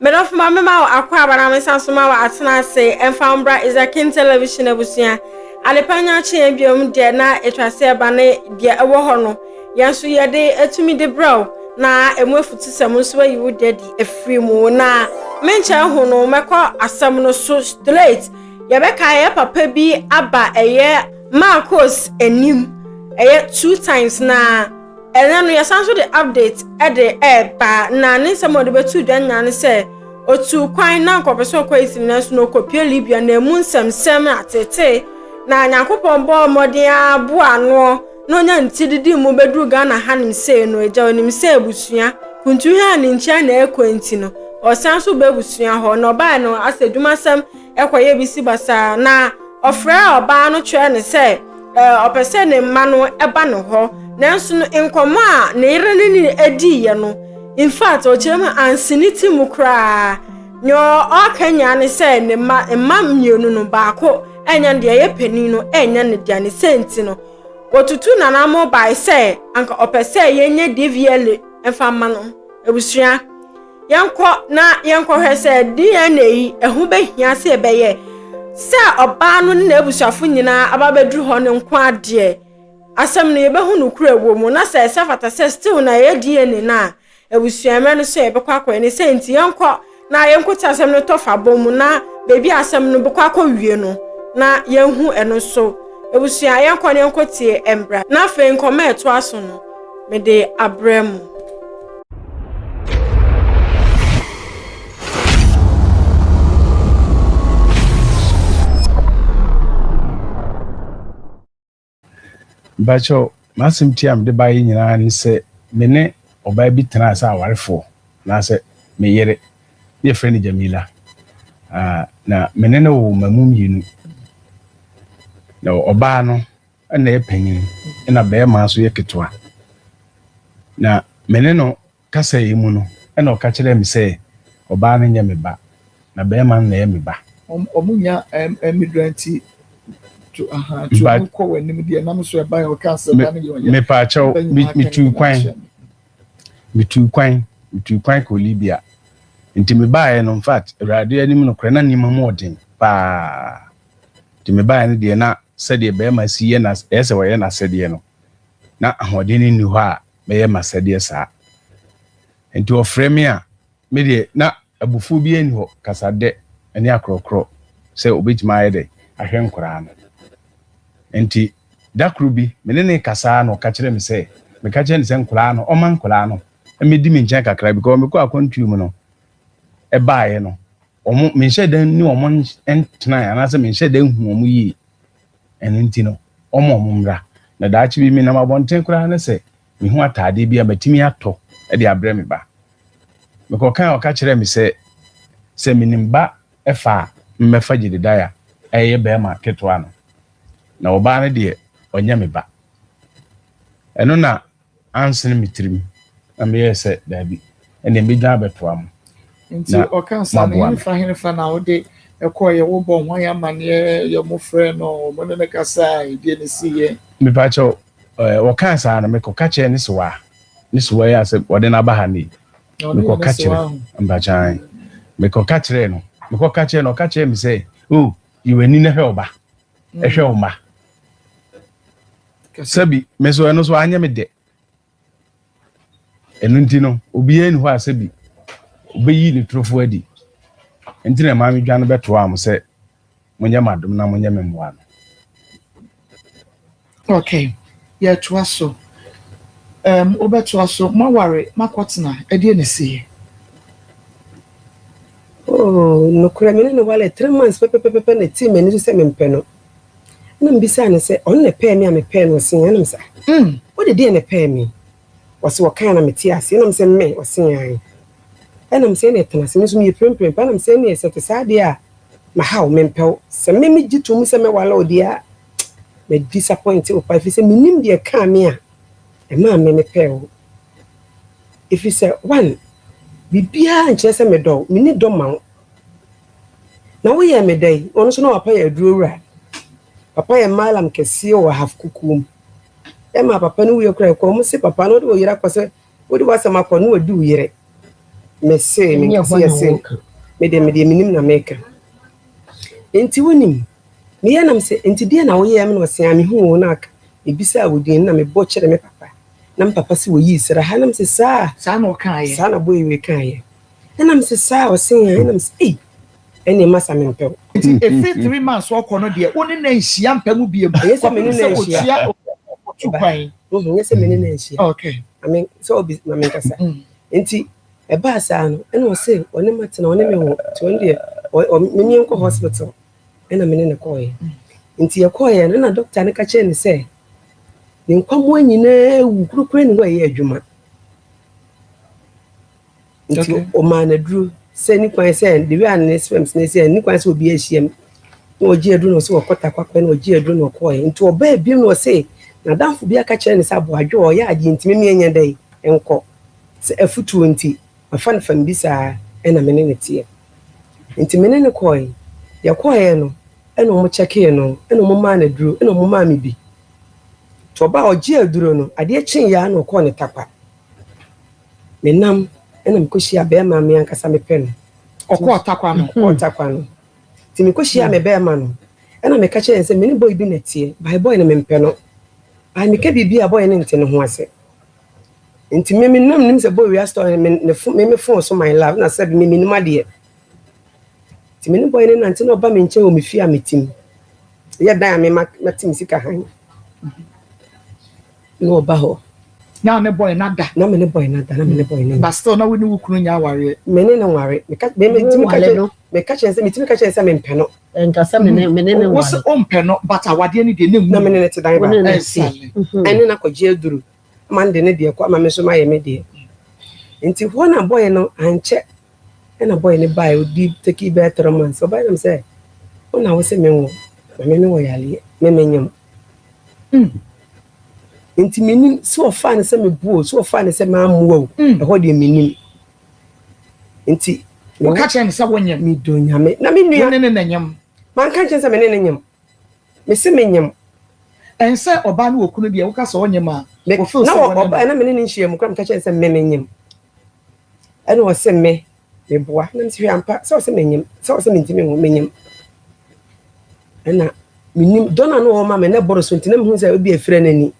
Medɔfo ma mema wo akwaaba na mesan so ma wo atena ase ɛmfa mbra Izakin Television abusua. Adepa nya kye biom deɛ na etwa sɛ ɛba ne deɛ ɛwɔ hɔ no. Yɛn nso yɛde etumi de brɛ wo na emu afutusɛm nso ayi wo deɛ di afiri mu na menkyɛn ho no mɛkɔ asɛm no so straight. Yɛbɛka yɛ papa bi aba ɛyɛ Marcos anim ɛyɛ 2 times na ɛnɛ no yɛsan so de update ɛde ɛɛba na ne nsɛm a ɔde bɛtu dwa nyinaa ne sɛ otu kwan na nkɔpɛ sɛ ɔkɔ Italy nanso na ɔkɔpie Libya na emu nsɛmsɛm atete na Nyankopɔn bɔɔ mmɔden aboa ano na onya ne ti didi mu bɛduru Ghana hanom sei no agya onim sɛ abusua kuntuhia a ne nkyɛn na ɛkɔ nti no ɔsan so ba abusua hɔ na ɔbaa no asɛ adwumasɛm ɛkɔyɛ bi si basaa na ɔfrɛ ɔbaa no kyerɛ ne sɛ ɔpɛ sɛ ne mma no ɛba ne hɔ nanso no nkɔmɔ a ne yere ne ne adiiɛ no, in fact, ɔkyerɛ mu ansi ne ti mu koraa. Nea ɔka nyaa ne sɛ ne mma mmienu no baako ɛnyɛ deɛ ɛyɛ panin no ɛnyɛ ne deɛ ne sɛ nti no wɔtutu nanamo bae sɛ anka ɔpɛ sɛ yɛnyɛ DVLA mfa ma no. Abusua, yɛnkɔ na yɛnkɔhwɛ sɛ DNA yi ɛho bɛhia sɛ ɛbɛyɛ sɛ ɔbaa no ne n'abusuafo nyinaa aba bɛduru hɔ no nko adeɛ asɛm no yɛbɛhu no kura wɔ mu na sɛ ɛsɛ fata sɛ still na ɛyɛ DNA no a abusua mmerɛ no so yɛbɛkɔ akɔyɛ ne sɛ nti yɛnkɔ na yɛnkɔte asɛm no tɔ fa bɔ mu na beebi a asɛm no bɛkɔ akɔwie no na yɛnhu ɛno so. Abusua, yɛnkɔ na yɛnkɔ tie mbra na afei nkɔmɔ a ɛtoa so no mede abrɛ mu. Mpakyɛw, m'asɛm ti a mede baeɛ nyinaa ne sɛ me ne ɔbaa bi tenaa sɛ awarefoɔ anaasɛ me yere ne yɛfrɛ no Jamila. Na me ne no wɔ mmamu mmienu. Na ɔbaa no na ɛyɛ panyin ɛna bɛrima nso yɛ ketewa. Na me ne no kasa yi mu no ɛna ɔka kyerɛɛ me sɛ ɔbaa no nyɛ me ba na bɛrima no na ɛyɛ me ba. Ɔmo nya ɛmidura nti to aha to ɔmo kɔ wɔ anim deɛ nam so ɛba yɛ ɔka sɛ ba no yɛ ɔyɛ. Mepaakyɛw, metu kwan kɔ Libya nti mebaeɛ no, in fact, Awurade anim no korɛ na nneɛma mu ɔden paa nti mebaeɛ no deɛ na sɛdeɛ bɛrima si yɛ na ɛyɛ sɛ wɔyɛ n'asɛdeɛ no na ahoɔden no nni hɔ a mɛyɛ m'asɛdeɛ saa nti ɔfrɛ me a me deɛ na abufuo bi ani hɔ kasadɛ ne akorɔkorɔ sɛ obɛtumi ayɛ dɛ ahwɛ nkoraa no. Nti da koro bi me ne ne kasaa na ɔka kyerɛ me sɛ meka kyerɛ ne sɛ nkoraa no ɔma nkoraa no mmɛdi me nkyɛn kakra because mekɔ akwantuo mu no ɛbaeɛ no ɔmo menhyɛ dan ne ɔmo ntenae anaasɛ menhyɛ dan hu ɔmo yie. Ɛno nti no ɔmo mmra na daakye bi menam abɔnten koraa ne sɛ mehu ataadeɛ bi a matumi atɔ de abrɛ me ba. Mekɔka ɔka kyerɛ me sɛ menim ba ɛfa a mmɛfa Gyededaya ɛyɛ bɛrima ketewa no na ɔbaa no deɛ ɔnyɛ me ba. Ɛno na ansene me tirim na meyɛɛ sɛ daabi, ɛnna mbɛdwa abɛtoa mo. Nti ɔka sa no henefa na wode ɛkɔɔ yɛ wobɔ ho ayɛ amanneɛ yɛ mo frɛ no mo ne ne kasa a ɛdeɛ ne si yɛ? Mepakyɛw, wɔkaa saa no mekɔka kyerɛ ne sewa ne sewa yi a sɛ wɔde no aba ha ne mekɔka kyerɛ mpakyan mekɔka kyerɛ no ɔka kyerɛ me sɛ o yi w'ani na hwɛ ɔba ɛhwɛ wo mma. Sɛbi me so ɛno so anyɛ me dɛ. Ɛno nti no obiara ni hɔ a sɛbi obɛyi ne torofo adi nti na maame dwa no bɛtoa mo sɛ monyɛ m'adom na monyɛ me mmoa no. Okay, yɛtoa so. Wobɛtoa so moaware makɔtena ɛdeɛ ne sie? Oh, nokorɛ me ne no wale 3 months pɛpɛpɛpɛ na tii m'ani so sɛ mempɛ no. Na mbisaa no sɛ ɔno na pɛɛ me a mepɛɛ no. Ɔse ɛnam sɛ wode deɛ na pɛɛ me. Ɔse wɔkaa na mete ase. Ɛnam sɛ me ɔse ae ɛnam sɛ ɛna ɛtena ase me nso meyɛ pirempirem ɛnam sɛ ɛne sɛ te saa deɛ a mahaw mempɛ wo sɛ me megye to mu sɛ mɛwale wo deɛ a ma disappoint wo pa ɛfiri sɛ menim deɛ kaa me a ɛmaa me mepɛɛ wo ɛfiri sɛ one biribiara nkyerɛ sɛ medɔ wo, menni dɔ ma wo na woyɛ me dɛn. Ɔno nso na wapa yɛ aduro wura, papa yɛ malam kɛseɛ wɔ haf kukuo mu. Ɛma papa no wie kora ɛkɔ ɔmo se papa no wode wo yere akɔ sɛ wode w'asɛm akɔ ne wadi wo yere. Mese, menka sɛ yɛse, medeɛ medeɛ menim na meka. Nti wonim, meyɛ nam sɛ, nti deɛ na woyɛɛ me na ɔse a mehu wo na mebisaa wo din na mebɔ kyerɛ me papa. Na me papa se wɔyii sra ha na mese saa. Saa na ɔkaeɛ. Saa na boy wei kaeɛ. Ɛna mese saa ɔse a ɛna mese ei ɛneɛ masa mempɛ wo. Nti ɛfiri 3 months ɔkɔ no deɛ, wo ne no anhyia mpa mu biom Ɛnyɛ sɛ me ne kɔpem no sɛ anhyia. ɔtua ɔtu kwan? Nyɛ sɛ me ne no anhyia. Ame sɛ obi ma menkasa. Nti ɛbaa saa no ɛna ɔse ɔne matena ɔne me wo nti ɔno deɛ me nkɔ hospital ɛna me ne no kɔɔyɛ. Nti yɛkɔɔyɛ no na doctor no ka kyerɛ no sɛ ne nkwammoa nyinaa wu kurokuro ne hɔ a ɛyɛ adwuma. Nti ɔmaa no aduro sɛ ne kwan sɛ the way a ne sperms ne sɛ ne kwan sɛ obi ahyia mu na ɔgye aduro na ɔsɛ ɔkɔ Tarkwa na ɔgye aduro na ɔkɔɔyɛ. Nti ɔbaa biom na ɔse n'adamfo bi aka kyerɛ no sɛ aboadwo a ɔyɛ adeɛ nti me menyɛ dɛn nkɔ sɛ afutuo nti mafa no fam bi saa ɛna me ne ne teɛ. Nti me ne no kɔɔɛ. Yɛkɔɔɛ no ɛna ɔmo kyɛkee no ɛna ɔmo maa no aduro ɛna ɔmo maa me bi. Nti ɔbaa ɔgye aduro no adeɛ kyeeɛ a na ɔkɔɔ ne Tarkwa. Menam ɛna mekɔhyia bɛrima a me ankasa mepɛ no. Ɔkɔɔ Tarkwa no? Ɔkɔɔ Tarkwa no. Nti mekɔhyia me bɛrima no ɛna meka kyerɛ no sɛ me ne boy bi na ɛteɛ by boy no mempɛ no. By meka biribi a boy no nte ne ho ase. Nti me menam nim sɛ boy wei asɔ me ne me me phone so my love na sɛ me menim adeɛ. Nti me ne boy no nante na ɔba me nkyɛn wɔ me fie a metim. Ɛyɛ dan a me mate me sika han. Na ɔba hɔ. Na ne boy na da? Na me ne boy na da na me ne boy no. But still na wo ne wo kunu nya awareɛ? Me ne no nware. Meka me me timi ka kyerɛ meka kyerɛ sɛ metumi ka kyerɛ sɛ mempɛ no. Nkasa me ne me ne ne Wo nware. sɛ wompɛ no, but awadeɛ no deɛ na Na me ne ne te dan Wo ne baako. ne te. Exactly. Ɛne na kɔgye aduru. Ama no de ne deɛ kɔ ama me nso mayɛ me deɛ. Nti hɔ na boy no ankyɛ ɛna boy no baeɛ odi take bɛyɛ 3 months. Ɔbaeɛ nam sɛ wo na wo sɛ menwo na me mewɔ yareɛ me menyam. Nti menim sɛ ɔfaa no sɛ mebu o sɛ ɔfaa no sɛ mammoa o ɛhɔ deɛ menim. Nti Woka kyerɛ no sɛ wonyam? Medɔ Nyame na me Wo nua ne ne na nyam? Manka nkyerɛ sɛ me ne ne nyam. Mese menyam. Ɛnsɛ ɔbaa ne wɔ kunu deɛ woka sɛ ɔnyam a wɔfeel na sɛ wo ne ɔbaa na me ne ne nhyia mu kora meka kyerɛ sɛ me menyam. Ɛna ɔse me meboa na mese hwɛ ampa sɛ ɔsɛ menyam sɛ ɔsɛ mentimi nwo menyam. Ɛna menim dɔ no a na ɔwɔ ma me na ɛboro so nti na mehu sɛ obi afira n'ani.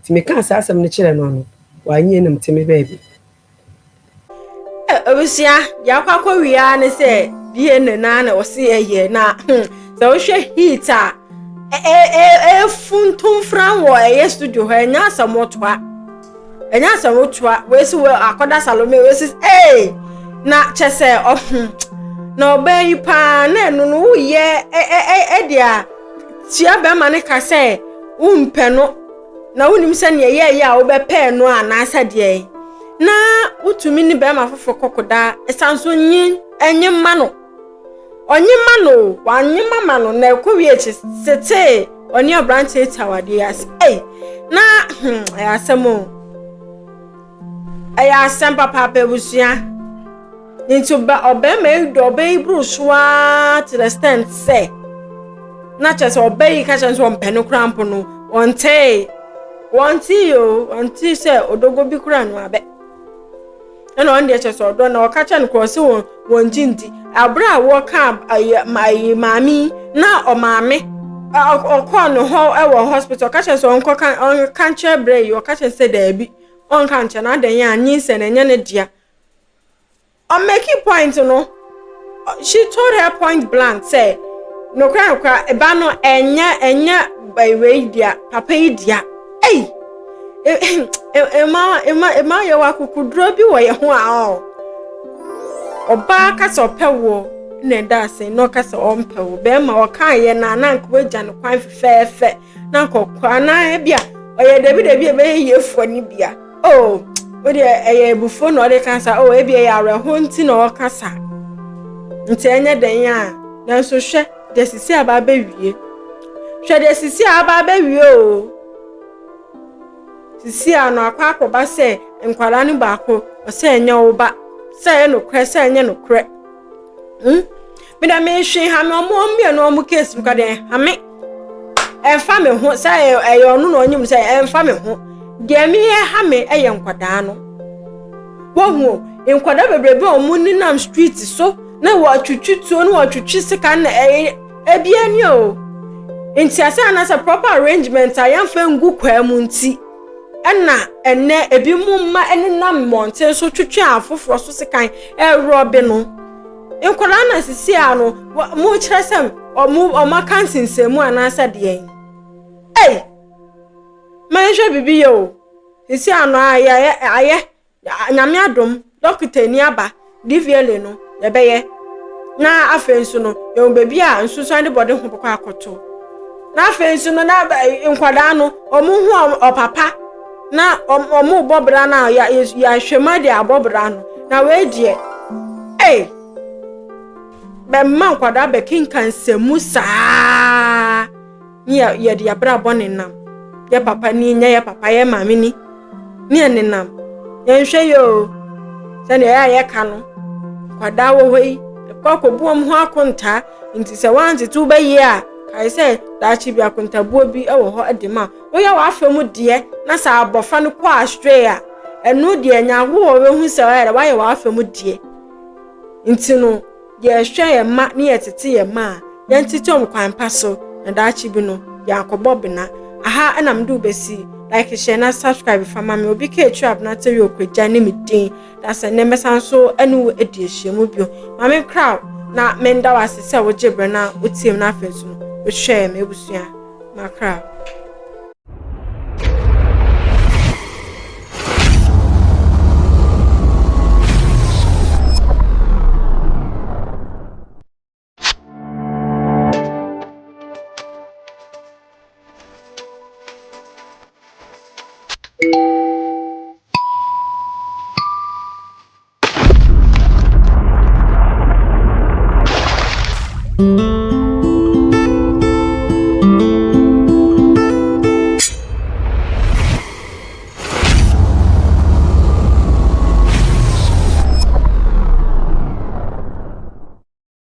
Nti mekaa saa asɛm no kyerɛ no no wanyɛ na mete me baabi. Abusua, deɛ akɔ akɔ wia ne sɛ DNA na na ɔse ɛyɛ na sɛ wohwɛ heat a ɛfuntumfra wɔ ɛyɛ studio hɔ, ɛnyɛ asɛm ɔtoa, ɛnyɛ asɛm ɔtoa. Wei si wɔ akɔda Salome wei si ee na kyɛ sɛ ɔho na ɔbaa yi paa na ɛno no woyɛ ɛde a tua bɛrima ne ka sɛ wompɛ no na wonim sɛ nea ɛyɛ a wobɛpɛɛ no anaasɛ deɛ na wotumi ne bɛrima foforɔ kɔkɔda ɛsan so nye ɛnye ma no ɔnye ma no wanye ma ma no na ɛkɔ wie akyi setee ɔne aberanteɛ ti awadeɛ ase. Ei, na ɛyɛ asɛm o, ɛyɛ asɛm papaapa. Abusua, nti ɔbɛrima yi dɔ ɔbaa yi boro so ara to the extent sɛ na kyerɛ sɛ ɔbaa yi ka kyerɛ sɛ ɔmpɛ no koraa mpo no ɔntee wɔntee o, ɔntee sɛ odogo bi koraa no abɛ ɛna ɔno deɛ kyerɛ sɛ ɔdɔ na ɔka kyerɛ no korɔ sɛ wɔn gye nti abere a wɔka ɛyɛ ayi maame yi na ɔmaame ɔkɔɔ ne hɔ ɛwɔ hospital, ɔka kyerɛ sɛ ɔnkɔ ka ɔnka nkyerɛ brɛ yi, ɔka kyerɛ sɛ daabi, ɔnka nkyerɛ na adan yi a nyinsɛn ɛnyɛ ne dea. Ɔmake point no, she told her point blank sɛ nokora nokora ɛba no ɛnyɛ wei dea, papa yi dea. Ei, ɛma ɛma ɛma yɛ wɔ akokoduro bi wɔ yɛn ho a ɔ ɔbaa kasa ɔpɛ woɔ na ɛda ase na ɔkasa ɔmpɛ wo bɛrima ɔka yɛ na na nka wagya no kwan fɛfɛɛfɛ na nka ɔkɔ anaa ebi a ɔyɛ dabi dabi ɛbɛyɛ yiefoɔ ne bia oh o deɛ ɛyɛ ebufuo na ɔde kasa oh ebi ɛyɛ awerɛho nti na ɔkasa nti ɛnyɛ dɛn a. Nanso hwɛ deɛ sisi aba abɛwie, hwɛ deɛ sisi aba abɛwie o. Sisi a no akɔ akɔba sɛ nkwadaa no baako ɔsɛ ɛnyɛ wo ba, sɛ ɛyɛ nokorɛ sɛ ɛnyɛ nokorɛ. Meda mehwe ha me ɔmo mmienu ɔmo case mu ka deɛ ha me ɛmfa me ho sɛ ɛyɛ ɔno na ɔnyim sɛ ɛmfa me ho. Deɛ meyɛ ha me ɛyɛ nkwadaa no wɔhu. Nkwadaa bebrebe a wɔn nenam street so na wɔtwitwi tuo na wɔtwitwi sika na ɛyɛ ebia ni o. Ntiase anaasɛ proper arrangement a yɛmfa ngu kwaa mu nti ɛna ɛnɛ ebi mu mma nenam mmɔnten so twitwi afoforɔ so sekan ɛrɔbe no. Nkwadaa na sisi a no mo kyerɛ sɛ ɔmo ɔmo aka nsensɛnmu anaasɛ deɛn. Ei! Ma yɛnhwɛ biribi yɛ o. Sisi ano ayɛ ayɛ Nyame adom dɔkota ni aba DVLA no yɛbɛyɛ. Na afei nso no yɛwɔ baabi a nsunsuan de bɔde ho bɛkɔ akɔto. Na afei nso no na nkwadaa no wɔn ho ɔpapa na wɔn bɔ bra no a yɛahwɛ mu de abɔ bra no. Na wei deɛ ei bɛmma nkwadaa bɛkenkan nsɛmmu saa. Ne yɛ yɛde yɛabrabɔ nenam. Yɛ papa ni nyɛ yɛ papa yɛ maame ni. Ne yɛ nenam. Yɛnhwɛ yɛ o. Sɛdeɛ ɛyɛ a yɛka no, nkwadaa wɔ hɔ yi, yɛkɔ akɔbu wɔn ho akontaa. Nti sɛ woantete wo bɛyie a, kae sɛ daakye bi akontabuo bi wɔ hɔ de ma wo. Woyɛ w'afa mu deɛ na sɛ abɔfra no kɔ astray a, ɛno deɛ Nyankopɔn bɛhu sɛ woayɛ w'afa mu deɛ. Nti no, yɛhwɛ yɛn mma ne yɛtete yɛn mma a, yɛntete wɔn kwan pa so na daakye bi no, yɛankɔbɔ bena. Aha na mede wo bɛsi. Like, share na subscribe fa ma me. Obi ka akyiri Abena Tewia Okwagya ne me din. Na sɛ nnɛ mɛsan so ne wo adi ahyiamu bio. Ma me nkra wo na menda wo ase sɛ wogye berɛ na wotie mu na afei nso no wohwɛɛ me abusua. Makra wo.